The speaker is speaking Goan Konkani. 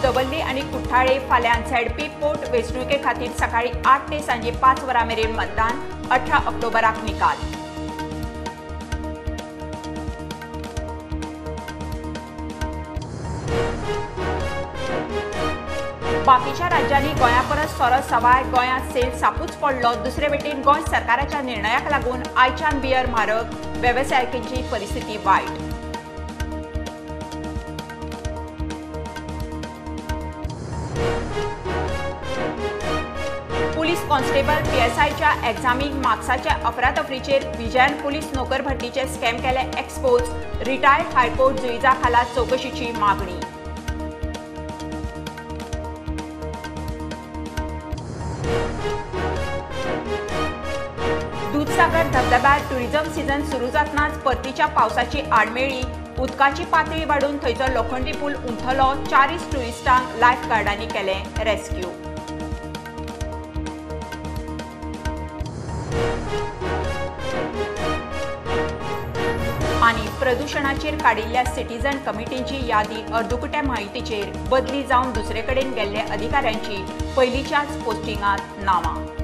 दवर्ली आनी कुठ्ठाळे फाल्यां झेडपी पोट वेंचणुके खातीर सकाळी 8 ते सांजे 5 वरां मेरेन मतदान. 18 ऑक्टोबराक निकाल. बाकीच्या राज्यांनी गोंया परस सोरो सवाय, गोंयांत सेल सापूच पडलो. दुसरे वटेन गोंय सरकाराच्या निर्णयाक लागून आयच्यान बियर म्हारग, वेवसायिकांची परिस्थिती वायट. पुलीस कॉन्स्टेबल पीएसआयच्या एग्जामीक मार्क्साच्या अफरातफरीचेर विजयान पुलीस नोकर भरतीचे स्कॅम केले एक्सपोज. रिटायर्ड हायकोर्ट जुईजा खाला चौकशीची मागणी. दुधसागर धबधब्यार टुरिझम सीझन सुरू जातनाच परतीच्या पावसाची आडमेळी. उदकाची पातळी वाडून थंयचो लोखंडी पूल उंथलो. 40 टुरिस्टांक लायफ गार्डांनी केलें रेस्क्यू. आनी प्रदुशणाचेर काडिल्ल्या सिटीजन कमिटींची यादी अर्दकुट्या म्हायतीचेर, बदली जावन दुसरे कडेन गेल्ले अधिकाऱ्यांची पयलींच्याच पोस्टिंगांत नांवां.